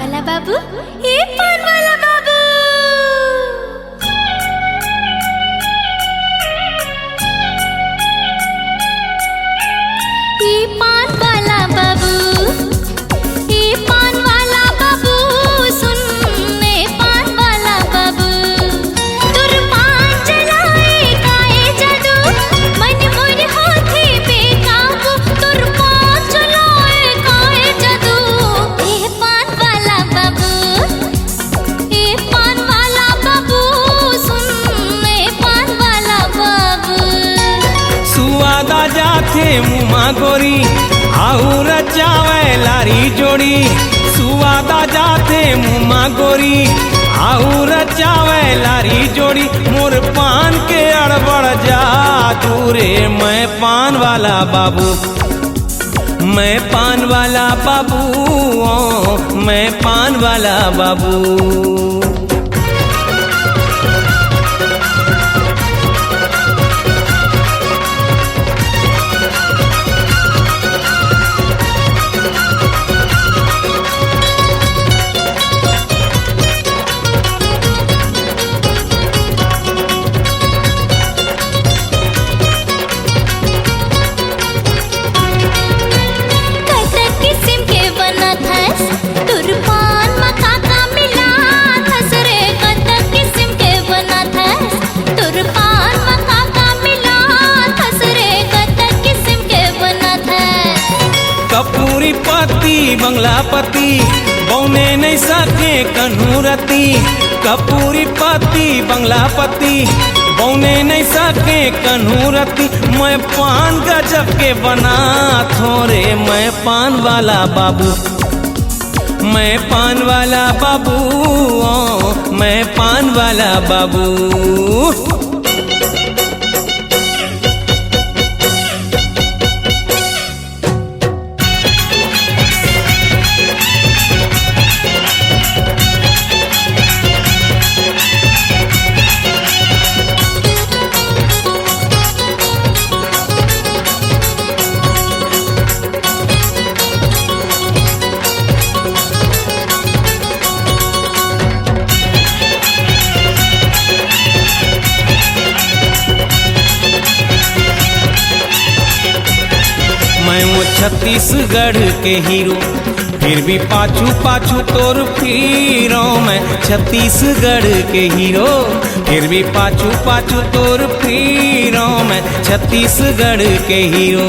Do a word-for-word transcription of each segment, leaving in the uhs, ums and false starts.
वाला बाबू, ए पान वाला बाबू। ए पान वाला बाबू, ए पान वाला बाबू, सुन ए पान वाला बाबू। तोर पान चलाए काए जादू, मन मोर होथे बेकाबू। तोर पान चलाए काए जादू, ए पान वाला बाबू। ए पान वाला बाबू, सुन ए पान वाला बाबू। सुवादा जाथे मुमा गोरी, आऊ रचावे लारी जोड़ी। सुवादा जाथे मुमा गोरी, आऊ रचावे लारी जोड़ी। मोर पान के अड़बड़ जादू रे, मैं पान वाला बाबू। मैं पान वाला बाबू, ओ, मैं पान वाला बाबू। कतक किसिम के बनत हस, तोर पान म का का मिलात हस रे? कतक किसिम के बनत हस, तोर पान म का का मिलात हस रे? कतक किसिम के बनत हस। कपूरी पत्ती, बंगला पत्ती, बौने नहीं सके कन्हू रती। कपूरी पत्ती, बंगला पत्ती, बौने नहीं सके कन्हू रती। मैं पान गजब के बनात हों रे, मैं पान वाला बाबू। मैं पान वाला बाबू, ओ, मैं पान वाला बाबू। मैं वो छत्तीसगढ़ के हीरो, फिर भी पाछू पाछू तोर फिरो। मैं छत्तीसगढ़ के हीरो, फिर भी पाछू पाछू तोर फिरो। मैं छत्तीसगढ़ के हीरो।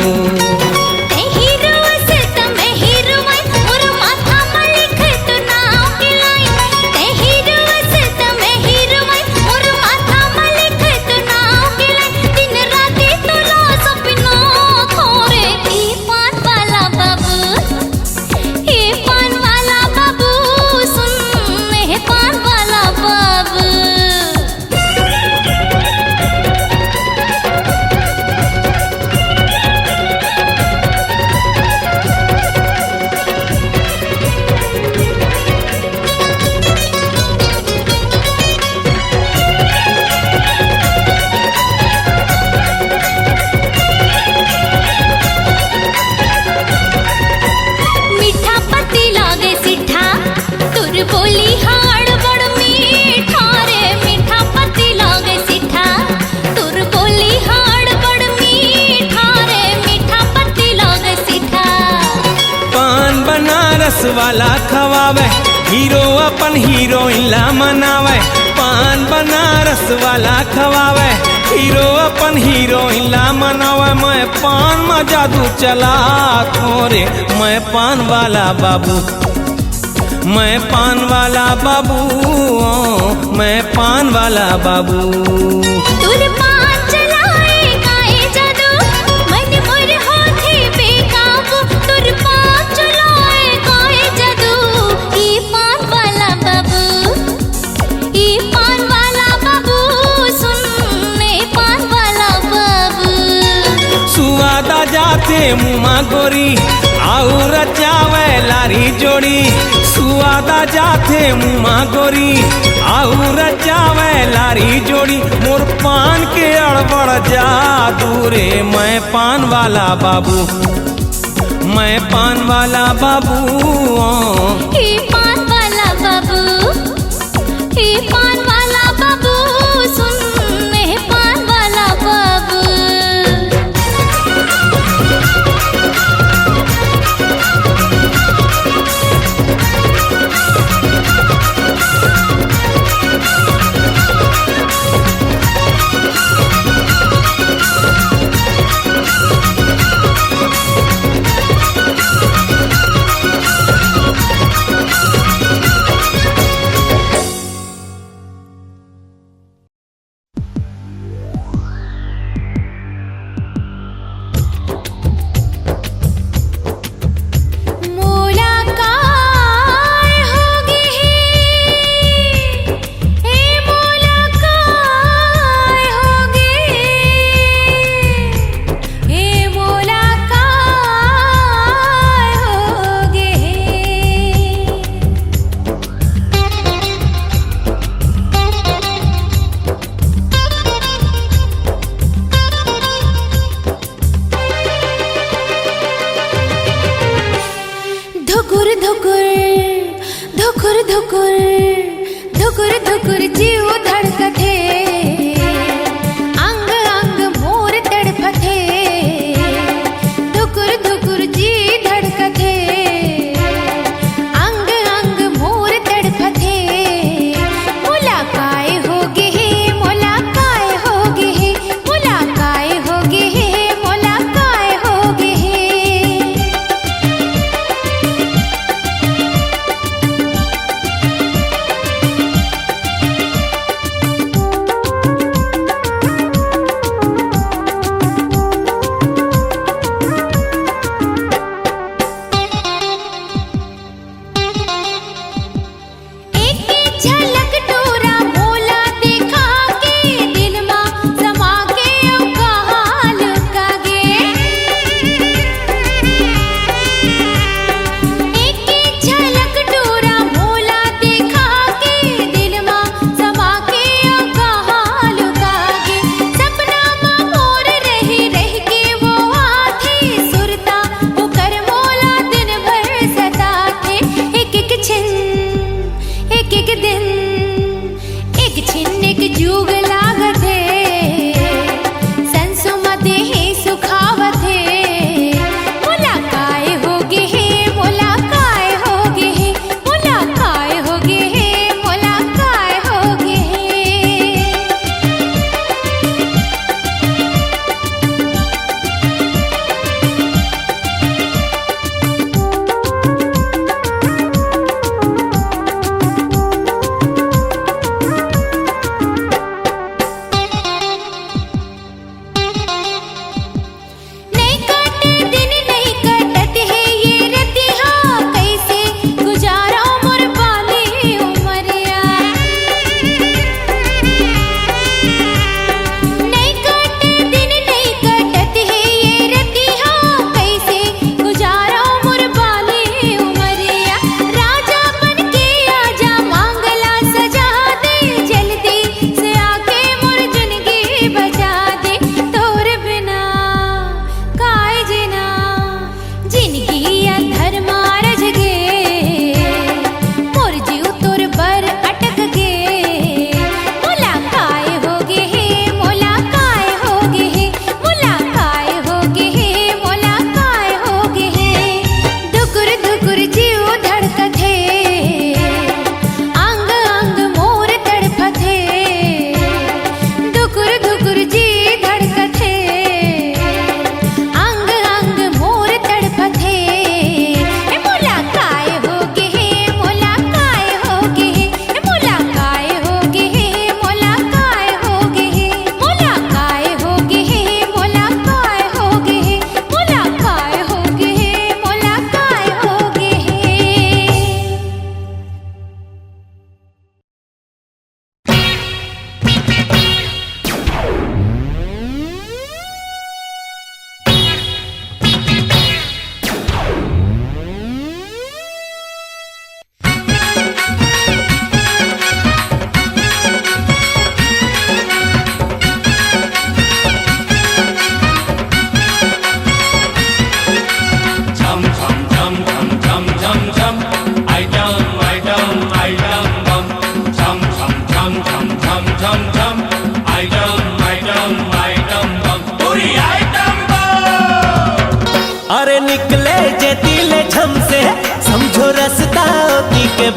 ते हीरो अस त मैं हीरो मैं, मोर माथा म लिख तो नाव के लाइन। ते हीरो अस त मैं हीरो मैं, मोर माथा म लिख तो नाव के लाइन। दिन राती तोला सपनो थोरे, ए पान वाला बाबू। ए पान वाला बाबू, सुन ए पान वाला बाबू। मीठा पत्ती लागे सिट्ठा, तोर बोली हा अड़बड़ मीठा रे। मीठा पत्ती लागे सिट्ठा, तोर बोली हा अड़बड़ मीठा रे। मीठा पत्ती लागे सिट्ठा। पान बनारस वाला खवावे, हीरो अपन हीरोइन ला मनावे। पान बनारस वाला खवावे, हीरो अपन हीरोइन ला मनावे। मैं पान म जादू चलात हों रे, मैं पान वाला बाबू। मैं पान वाला बाबू, ओ, मैं पान वाला बाबू। तोर पान चलाए काए जादू, मन मोर होथे बेकाबू। तोर पान चलाए काए जादू, ए पान वाला बाबू, ए पान वाला बाबू, सुन ए पान वाला बाबू। सुवादा जाथे मुमा गोरी, आऊ रचावे लारी जोड़ी। सुवादा जाथे मुमा गोरी, आऊ रचावे लारी जोड़ी। मोर पान के अड़बड़ जादू रे, मैं पान वाला बाबू। मैं पान वाला बाबू, ओ। ए पान वाला ए पान वाला बाबू, सुन, ए पान वाला बाबू। मोला काय होगे हे, ए मोला काय होगे हे, ए मोला काय होगे हे। धुकुर धुकुर, धुकुर धुकुर, धुकुर धुकुर जीव धड़कथे, अंग अंग मोर तड़पथे। धुकुर धुकुर जी धड़कथे, अंग अंग मोर तड़पथे। मोला काय होगे हे, मोला काय होगे हे, मोला काय होगे हे, मोला काय होगे हे।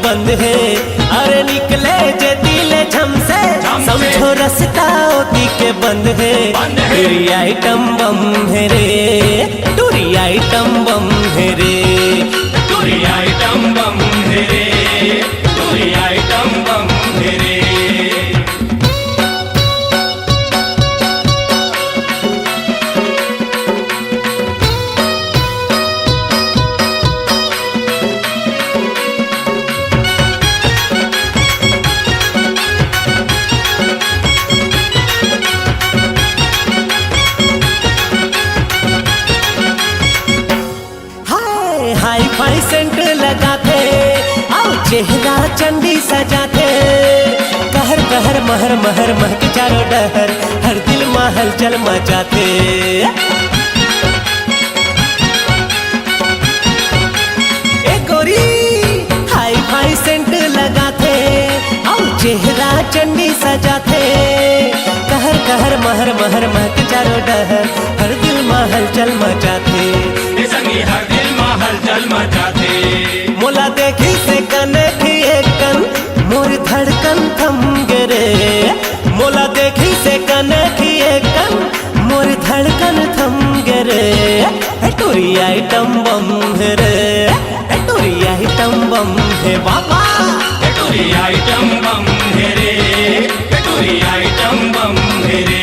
बंद हे। अरे निकले जे दिल झम से, झम से। समझो रस्ता ओती के बंद हे। बंद हे। टूरी आइटम बम हे रे, टूरी आइटम बम हे रे। टूरी आइटम बम हे रे, टूरी आइटम बम हे रे। हाय, हाई फाई सेंट लगाथे, अउ चेहरा चंडी सजाथे। कहर कहर महर महर महक चारों डहर, हर दिल मा हलचल मचाथे। ए गोरी, हाई फाई सेंट लगाथे, अउ चेहरा चंडी सजाथे। कहर कहर महर महर महक चारों डहर, हर दिल मा हलचल मचाथे। ए संगी, हर दिल मा हलचल मचाथे। मोला देखिस कनखी एक कन, मोर धड़कन थम गे रे। मोला देखिस कनखी एक कन, मोर धड़कन थम गे रे। ए टूरी आइटम बम हे रे, ए टूरी आइटम बम हे बाबा। ए टूरी आइटम बम हे रे, ए टूरी आइटम बम हे रे।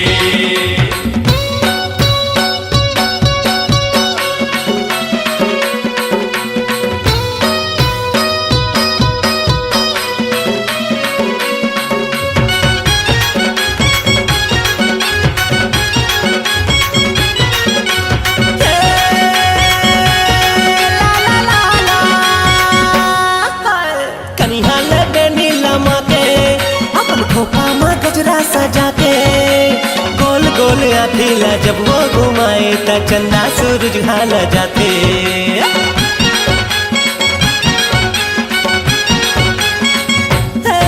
कनिहा ले बेनी लमा के, अपन खोपा मा गजरा सजा के, गोल गोल आँखी ला जब वो घुमाए, त चंदा सूरज घाला जाथे। हे,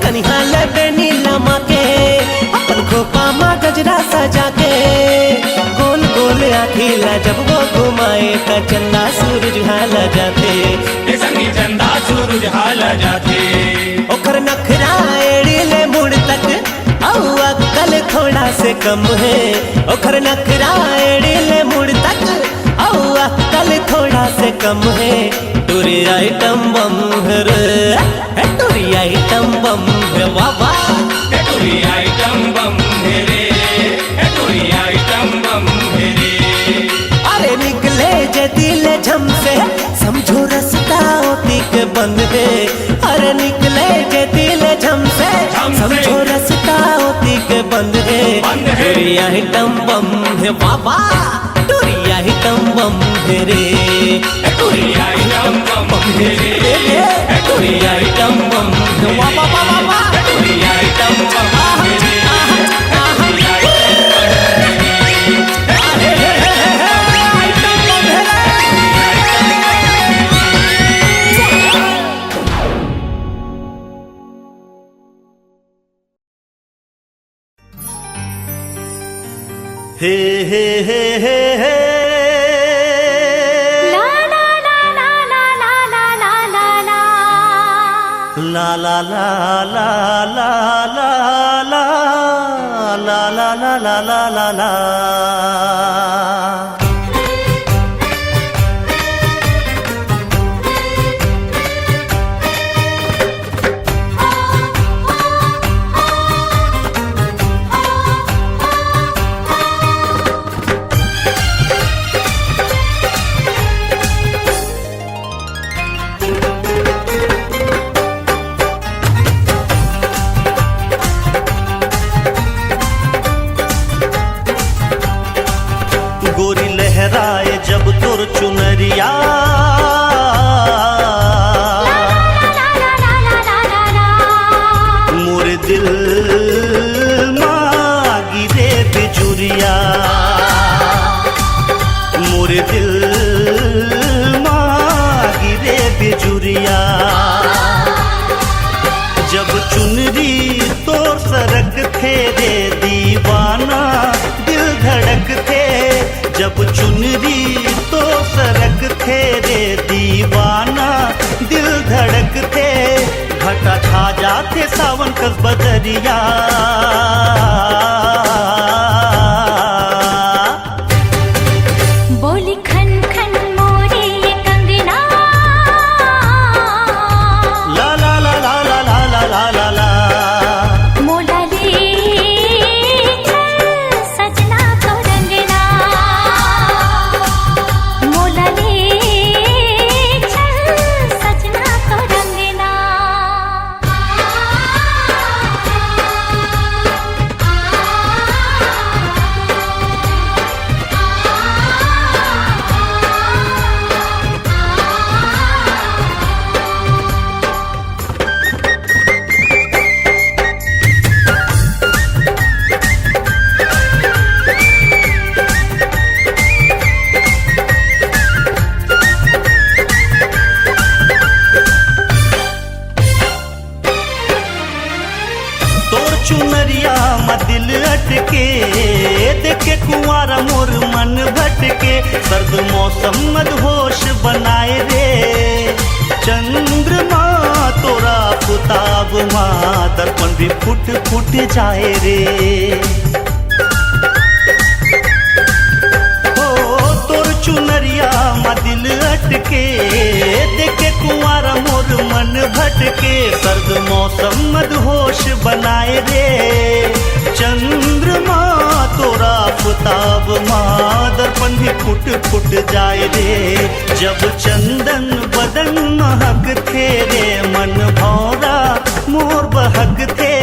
कनिहा ले बेनी लमा के, अपन खोपा मा गजरा सजा के, गोल गोल आँखी ला जब वो घुमाए, त चंदा सूरज घाला जाथे। ए संगी, चंदा सूरज घाला जाथे। ओखर नखरा एड़ी ले मुड़ तक, अउ अक्कल थोड़ा से कम हे। ओखर नखरा एड़ी ले मुड़ तक, अउ अक्कल थोड़ा से कम हे। टूरी आइटम बम हे रे, हे टूरी आइटम बम हे, वाह, वाह। हे टूरी आइटम बम हे रे, हे टूरी आइटम बम हे रे। अरे निकले जे दिल झम से, समझो रस्ता ओती के बंद हे। अरे निकले जे दिल झम से, झम से। समझो रस्ता ओती के बंद हे। बंद हे। टूरी आइटम बम हे बाबा, टूरी आइटम बम हे रे। ए टूरी आइटम बम हे रे। ए, ए। ए टूरी आइटम बम हे रे। बाबा, बाबा, बाबा। ए टूरी आइटम बम हे रे। आहा, आहा, आहा। हे, हे, हे, हे, हे। ला, ला, ला, ला। ला, ला, ला, ला। गोरी लहराए जब तोर चुनरिया, मोर दिल मा गिरे बिजुरिया, मोर दिल मा गिरे बिजुरिया। जब चुनरी तोर सरकथे दीवाना दिल धड़कथे, जब चुनरी तोर सरकथे रे दीवाना दिल धड़कथे। बदरिया। बोली खन खन मोरे ये कंगना। ला ला ला ला ला ला ला ला ला ला। मोला ले चल सजना तोर अंगना। मोला ले चल सजना तोर अंगना। तोर चुनरिया म दिल अटके, देखे कुंवारा मोर मन भटके। सर्द मौसम मदहोश बनाए रे, चंद्रमा तोर आफताब मा दर्पण भी फूट फूट जाए रे। हो तोर चुनरिया म दिल अटके, देखे कुंवारा मोर मन भटके। सर्द मौसम मदहोश बनाए रे, चंद्रमा तोर आफताब मा दर्पण भी फूट फूट जाए रे। जब चंदन बदन महकथे रे, मन भौंरा मोर बहकथे।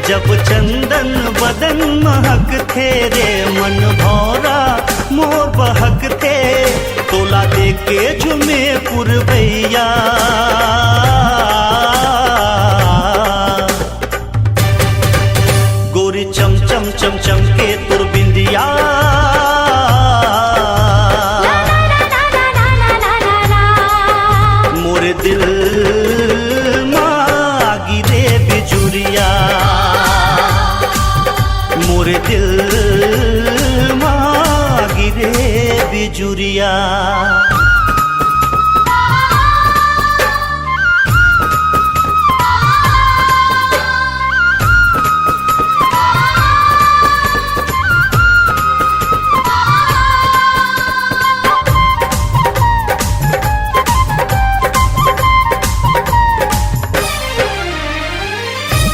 जब चंदन बदन महकथे रे, मन भौंरा मोर बहकथे। तोला देख के झूमे पुरवैया। गोरी चम चम चम चम के तोर बिंदिया। मोर दिल मा गिरे बिजुरिया, मोर दिल मा गिरे बिजुरिया।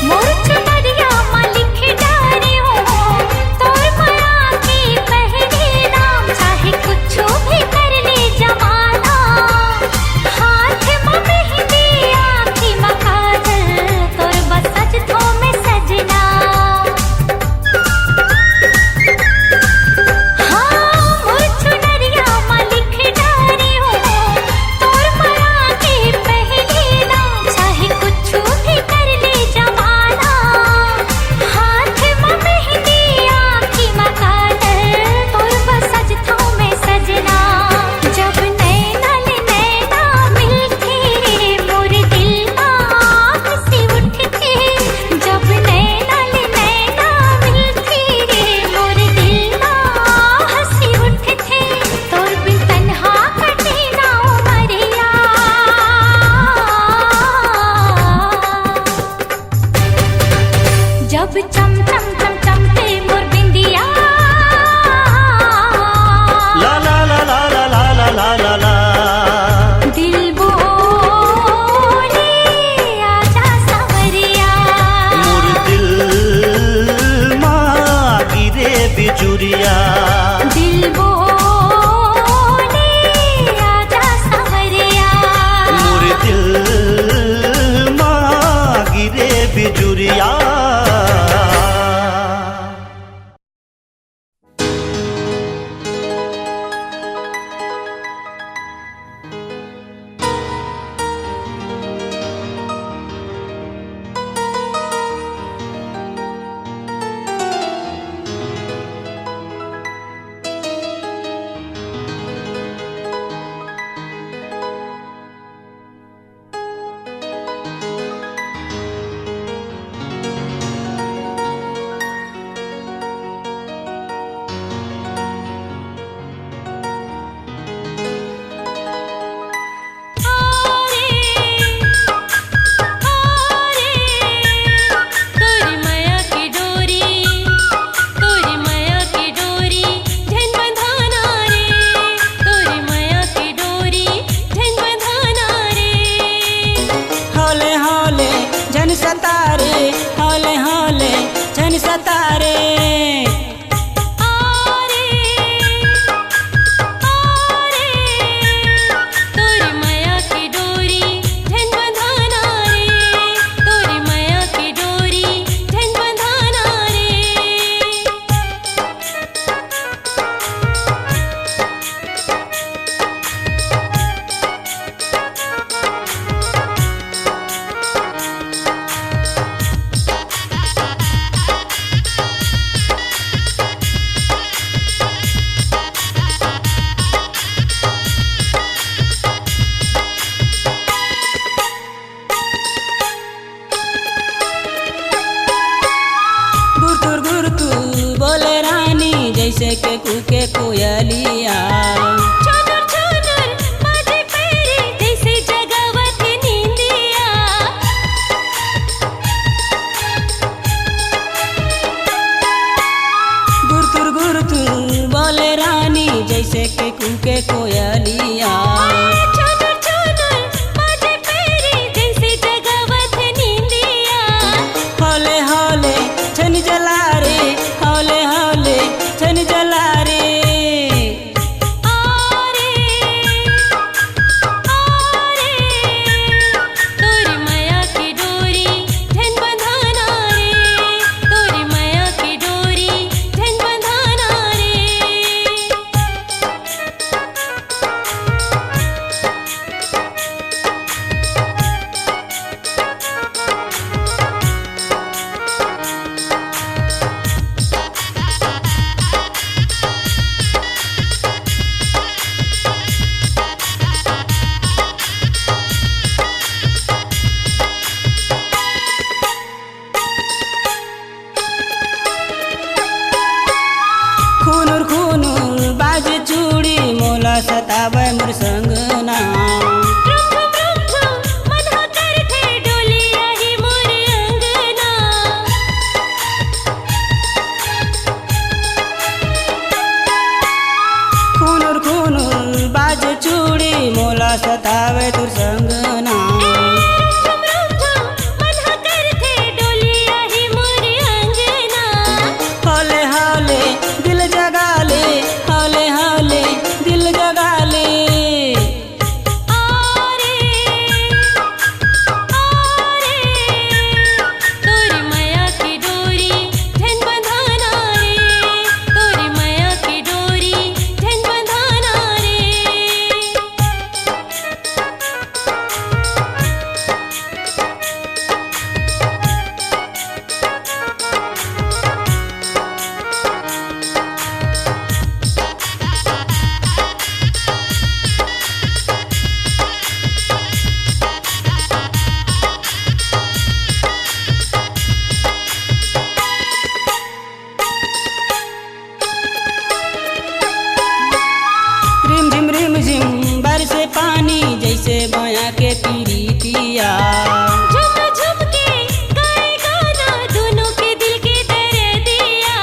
मोर चुनरिया मा लिख डारे हों, तोर मया के पहले नाम। चाहे कुछु भी कर ले जा कूके कोयलिया। छुनुर छुनुर बाजे पैरी जैसे जगावत निंदिया। गुरतुर गुरतुर बोले रानी जैसे के कूके कोयलिया। छुनुर छुनुर बाजे पैरी जैसे जगावत निंदिया। हौले हौले छन जला रे, हौले हौले छन जला रे। आ रे, आ रे, तोरी मया के डोरी झन बंधाना रे, तोरी मया के डोरी झन बंधाना रे। खुनुर खुनुर बाजे चूड़ी, मोला सतावे मोर संगना। रुम झुम रुम झुम मन ह करथे, डोली आही मोर अंगना। खुनुर खुनुर बाजे चूड़ी, मोला सतावे तोर संगना। ए, रुम झुम रुम झुम मन ह करथे, डोली आही मोर अंगना। हौले हौले दिल जगा ले, हौले हौले दिल जगा ले। आ रे, आ रे, तोरी मया के डोरी झन बंधाना रे, तोरी मया के डोरी झन बंधाना रे। रिम झिम रिम झिम बरसे पानी, जैसे मया के पिरीतिया। झुम झुम के गाए गाना, दोनों के दिल के दर्दिया।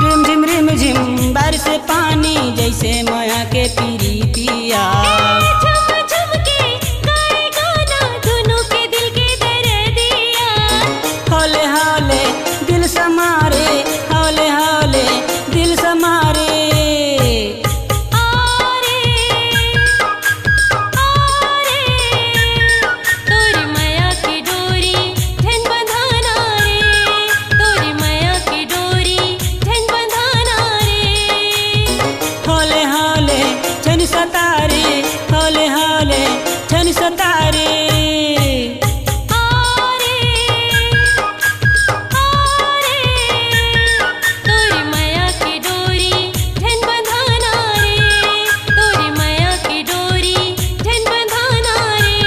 रिम झिम रिम झिम बरसे पानी, जैसे मया के पिरीतिया। झुम झुम के गाए गाना, दोनों के दिल के दर्दिया। हौले हौले दिल समारे, हौले हौले दिल समारे। आ रे, आ रे, तोरी मया के डोरी झन बंधाना रे, तोरी मया के डोरी झन बंधाना रे। हौले हौले झन सतारे, हौले हौले झन सतारे। आ रे, आ रे, तोरी मया के डोरी झन बंधाना रे, तोरी मया के डोरी झन बंधाना रे,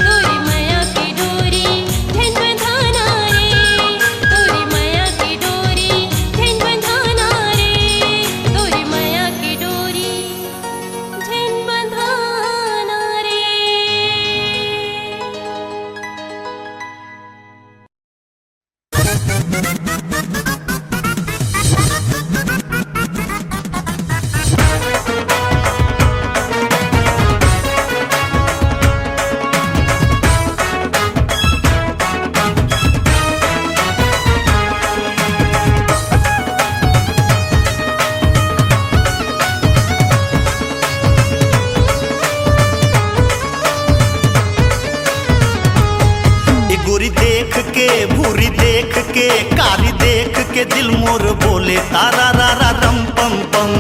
तोरी मया के डोरी झन बंधाना रे, तोरी मया के डोरी झन बंधाना रे, तोरी मया के डोरी झन बंधाना रे। ए गोरी देख के, भूरी देख के, कारी देख के दिल मोर बोले तारा रा रा रम पम पम।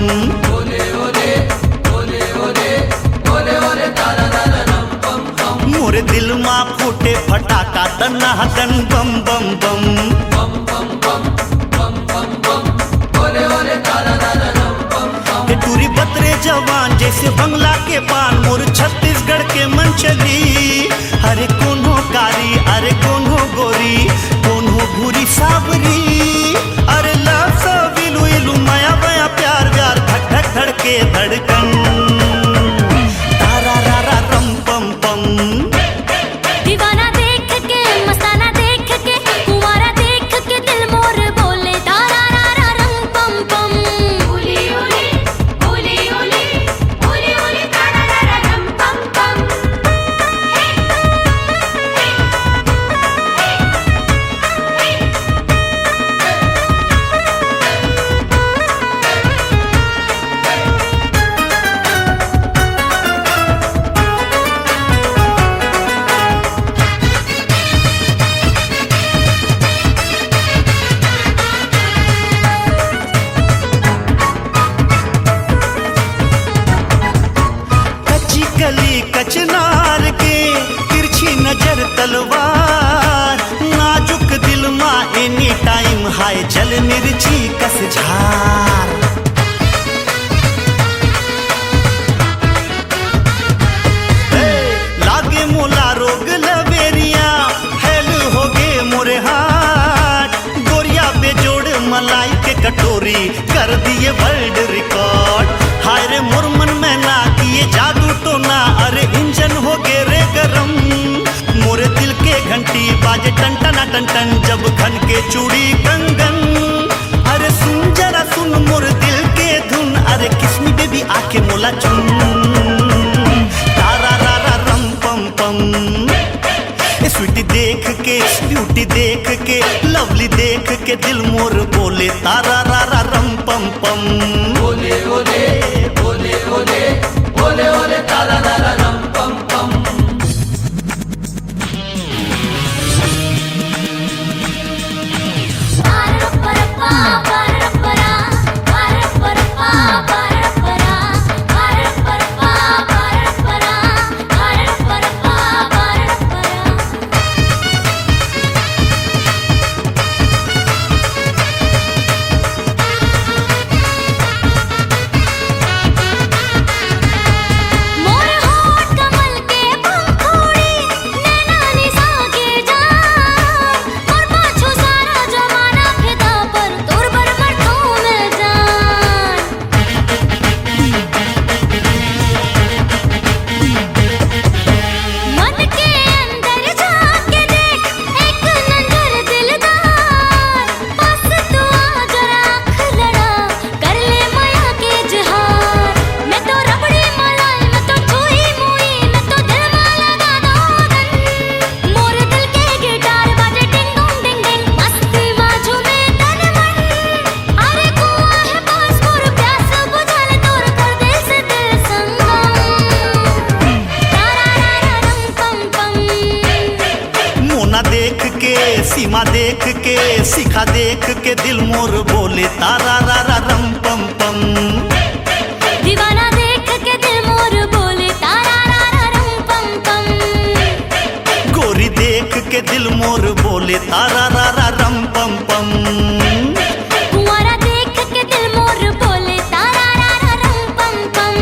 मोर दिल मा फूटे फटाका दन्ना दन बम बम बम। ए टूरी बतरे जवान जैसे बंगला के पान, मोर छत्तीसगढ़ के मन चली। अरे कोनो कारी, अरे कोनो गोरी, हाय जल मिर्ची कस झार। हे, लागे मोला रोग लबेरिया, हेल होगे मोरे हाथ। गोरिया बेजोड़ मलाई के कटोरी, कर दिए वर्ल्ड रिकॉर्ड। हाय रे मोर मन में ना किए जादू टोना, अरे इंजन होगे रे गरम। मोरे दिल के घंटी बाजे टन टना टन टन, जब खन के चूड़ी कंगन। अरे सुन जरा सुन मोर दिल के धुन, अरे किसमी बेबी आके मोला चुन। तारा रा रा रम पम पम। ए स्वीटी देख के, ब्यूटी देख के, लवली देख के दिल मोर बोले तारा रा रा रम पम पम। ओले ओले, ओले ओले, ओले ओले तारा रा रा रम पम पम। सीमा देख के, शिखा देख के दिल मोर बोले तारा रा रा रम पम पम। दीवाना देख के दिल मोर बोले तारा रा रा रम पम पम। गोरी देख के दिल मोर बोले तारा रा रा रम पम पम। कुंवारा देख के दिल मोर बोले तारा रा रा रम पम पम।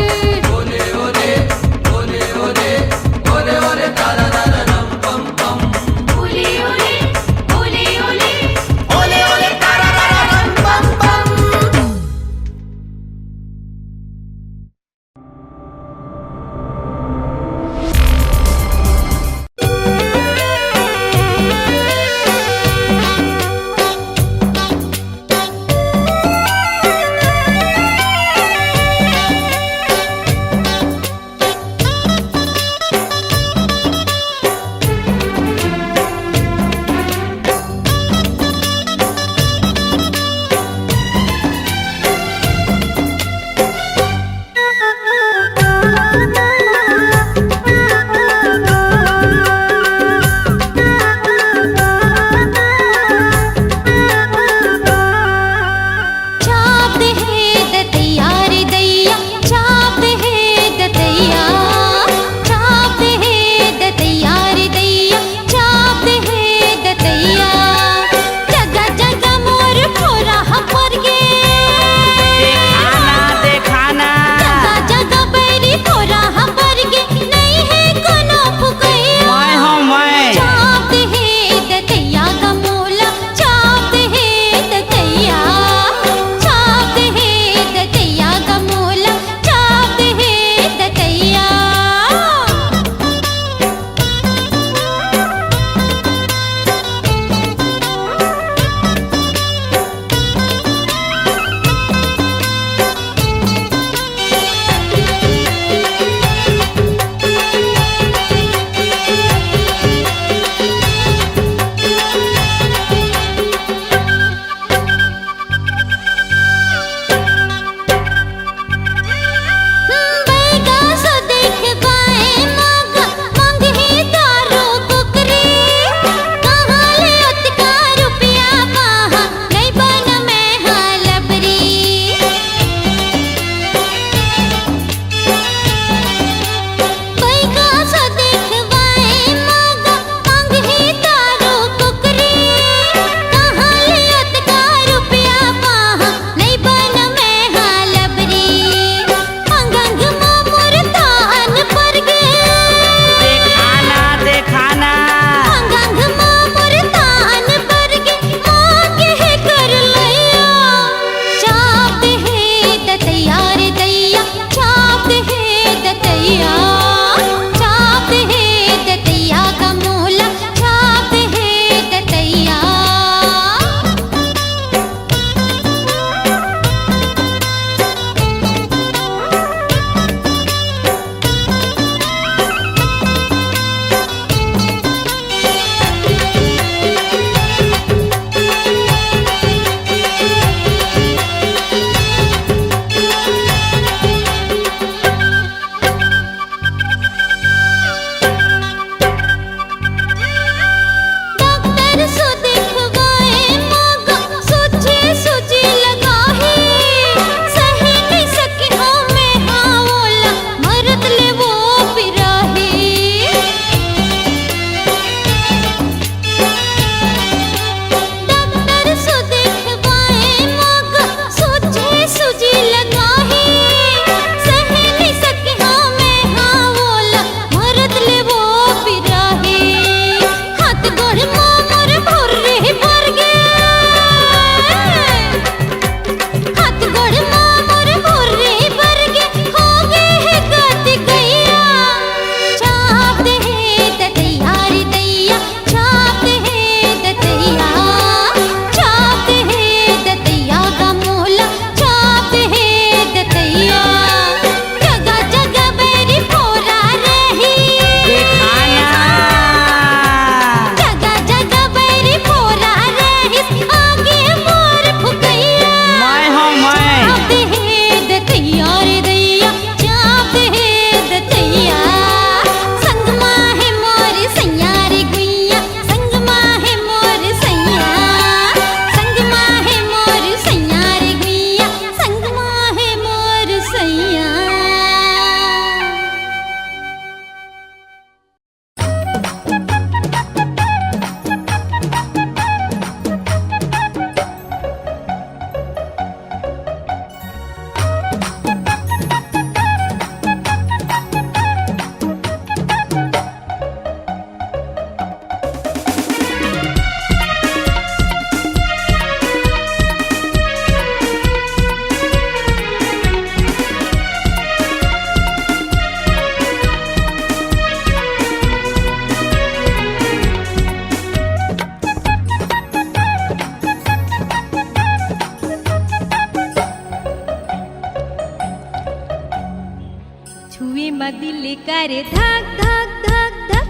करे धक धक धक धक,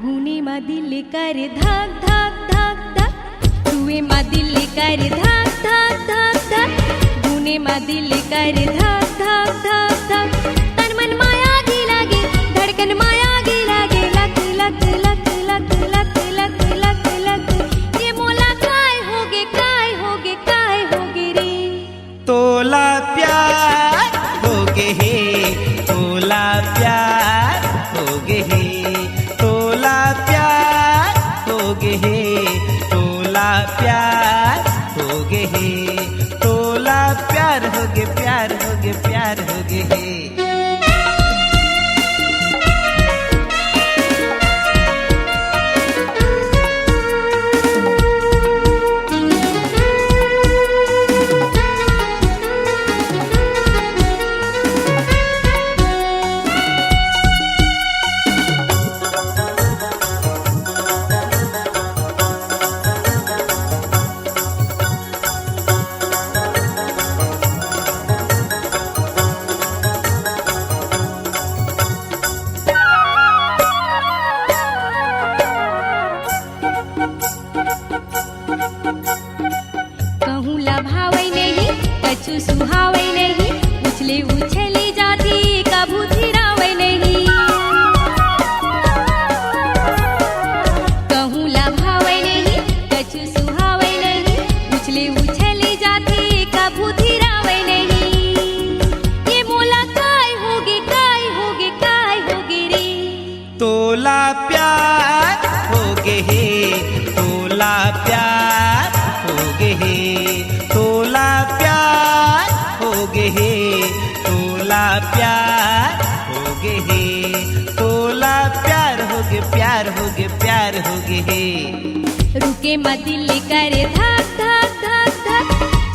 गुने म दिल करे धक धक धक धक, छुए म दिल करे धक धक धक धक, गुने म दिल करे धक धक धक धक। तन मन म आगी लागे, धड़कन म आगी लागे, लक लक लक लक लक लक लक लक। ये मोला काय होगे, काय होगे, काय होगे रे? तोला प्यार होगे हे, तोला प्यार होगे हे, तोला प्यार होगे हे, तोला प्यार होगे हे, तोला प्यार होगे, प्यार होगे, प्यार होगे हे। कहूँ ला भावै नहीं, कछु सुहावै नहीं, उछले उछले जाथे, कभू थिरावै नहीं। कहूँ ला भावै नहीं, कछु सुहावै नहीं, उछले उछले जाथे, कभू थिरावै नहीं। ये मोला काय होगे, काय होगे, काय होगे रे? तोला प्यार होगे हे, तोला प्यार होगे हे, तोला प्यार होगे हे, तोला प्यार होगे हे, तोला प्यार होगे, प्यार होगे, प्यार होगे हे। रुके म दिल करे धक धक धक धक,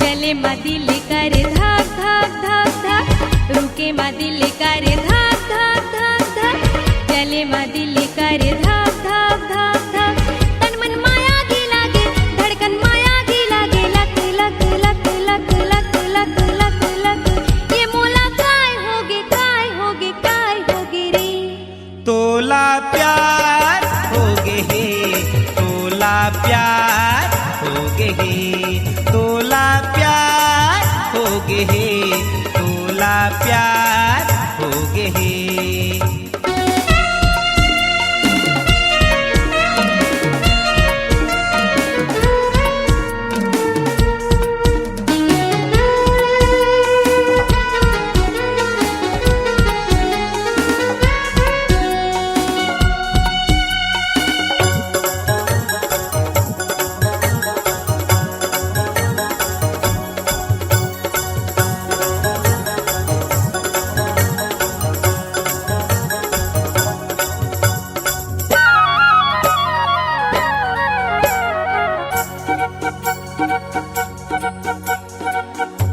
चले म दिल करे धक धक धक धक, रुके म दिल करे धक धक धक धक, चले म दिल करे धक धक धक धक। तन मन म आगी लागे, धड़कन म आगी लागे, लक लक लक लक लक लक लक लक। ये मोला काय होगे, काय होगे, काय होगे रे? तोला प्यार होगे हे, तोला प्यार होगे हे, तोला प्यार होगे हे, तोला प्यार होगे हे।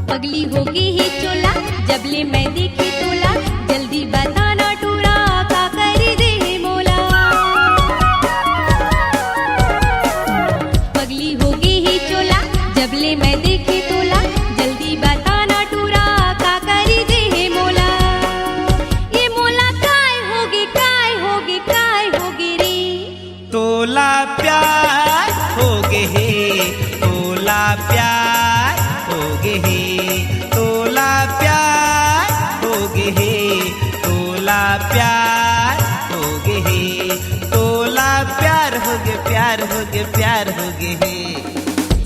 पगली होगे हे चोला, जब ले मैं देखे तोला, जल्दी बता ना टूरा, का कर दे हे मोला। पगली होगे हे चोला, जब ले मैं देखे तोला, जल्दी बता ना टूरा, का कर दे हे मोला। ये मोला काय होगे, काय होगे, काय होगे रे? तोला प्यार होगे हे, तोला प्यार होगे हे, तोला प्यार होगे हे, तोला प्यार होगे हे, तोला प्यार होगे, प्यार होगे, प्यार होगे हे।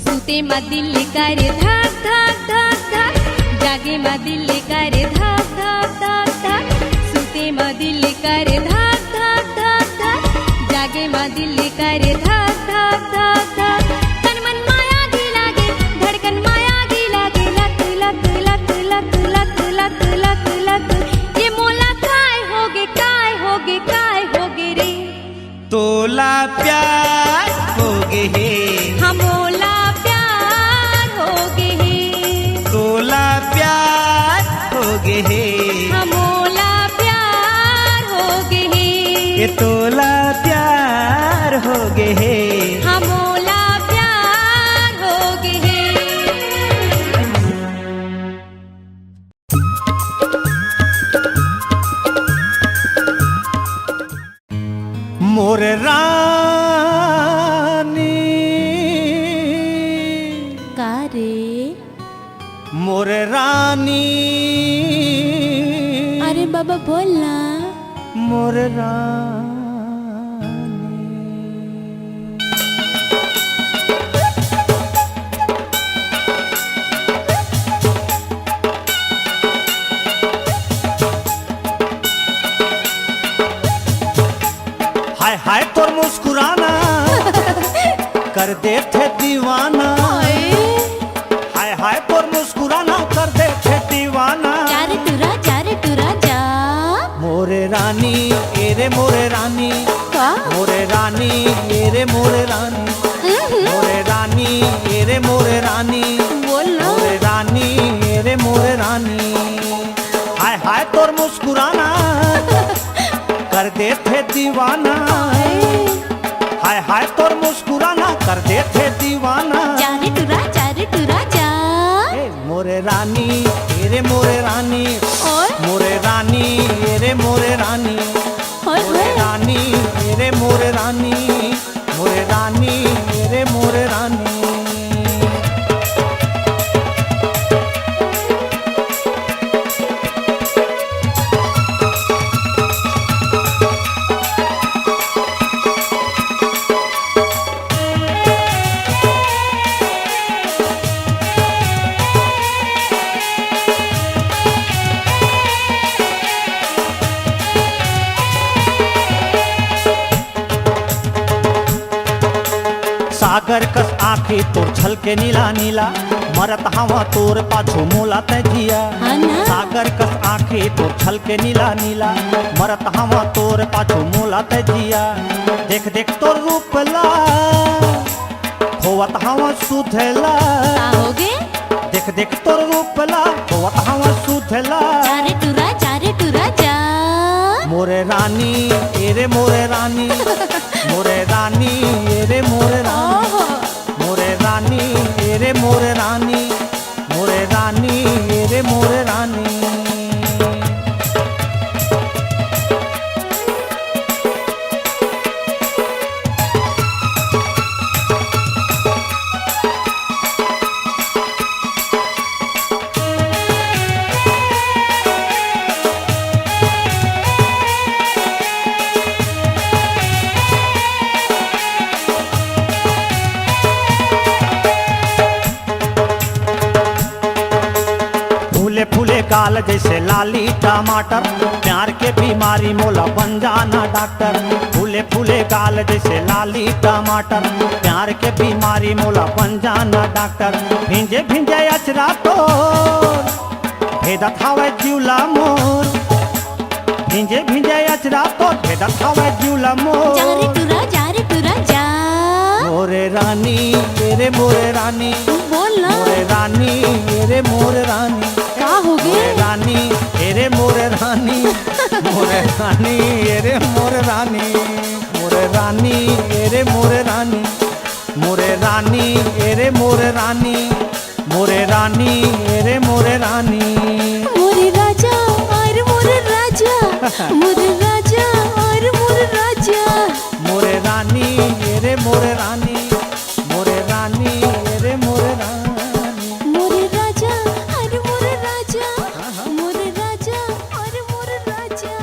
सुते म दिल करे धक धक धक धक, जागे म दिल करे धक धक धक धक, सुते म दिल करे धक धक धक धक, जागे म दिल करे धक धक धक धक। तन मन म आगी लागे, धड़कन म आगी लागे, लक लक लक लक लक लक लक लक। ये मोला काय होगे, काय होगे, काय होगे रे? तोला प्यार होगे हे। हमोला प्यार होगे हे। तोला प्यार होगे हे। हमोला प्यार होगे हे। ये तोला प्यार होगे हे। हमोला रे। मोर रानी। अरे बाबा, बोल ना। मोर रानी। हाय हाय तोर मुस्कुराना कर देथे दीवाना। हाय। हाय हाय तोर मुस्कुराना कर देथे दीवाना। जा रे टुरा, जा रे टुरा, जा। मोरे रानी, ए रे मोरे रानी। का? मोरे रानी, ए रे मोरे रानी। हम्म। मोरे रानी, ए रे मोरे रानी। बोल ना। मोरे रानी, ए रे मोरे रानी। हाय हाय तोर मुस्कुराना कर देथे दीवाना। हाय। हाय हाय तोर मुस्कुराना कर देथे दीवाना। जा रे टुरा, जा रे टुरा, जा। ए मोरे रानी, ए रे मोरे रानी। और? मोरे रानी, ए रे मोरे रानी। और मोरे बोल। रानी, ए रे मोरे रानी। मोरे रानी, ए रे मोरे रानी। सागर कस आँखी तोर छलके नीला नीला, मरत हवा तोर पाछू मोला तै जिया। हाँ ना। सागर कस आँखी तोर छलके नीला नीला, मरत हवा तोर पाछू मोला तै जिया। देख देख तोर रूप ला, खोवत हवा सुधला। का होगे? देख देख तोर रूप ला, खोवत हवा सुधला। जा रे टुरा, जा रे टुरा, जा। मोरे रानी, ए रे मोरे रानी। मोरे रानी, ए रे मोरे रानी। ओहो। मोरे रानी, ए रे मोरे रानी। मोरे रानी, ए रे मोरे रानी। फूले फूले गाल जैसे लाली टमाटर, प्यार के बीमारी मोला बन जाना डॉक्टर। फूले फूले गाल जैसे लाली टमाटर, प्यार के बीमारी मोला बन जाना डॉक्टर। भिंजे भिंजे अचरा तोर भेदत हवय जीव ला मोर। भिंजे भिंजे अचरा तोर भेदत हवय जीव ला मोर। जा रे टुरा, जा रे टुरा, जा। मोरे रानी, ए रे मोरे रानी। बोल ना। मोरे रानी, ए रे मोरे रानी। का होगे? मोरे रानी, ए रे मोरे रानी। मोरे रानी, ए रे मोरे रानी। मोरे रानी, ए रे मोरे रानी। मोरे रानी, ए रे मोरे रानी। मोरे रानी, ए रे मोरे रानी। मोरे राजा, अरे मोरे राजा। मोरे राजा, अरे मोरे राजा। मोरे रानी, ए रे मोरे रानी। मोरे रानी, ए रे मोरे रानी। मोरे राजा, अरे मोरे राजा। हाँ, हाँ। मोरे राजा, अरे मोरे राजा।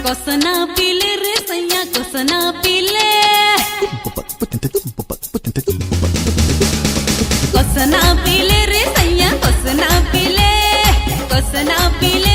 कोसना पीले रे सैया, कोसना पीले। कोसना पीले रे सैया, कोसना पीले, कोसना पीले।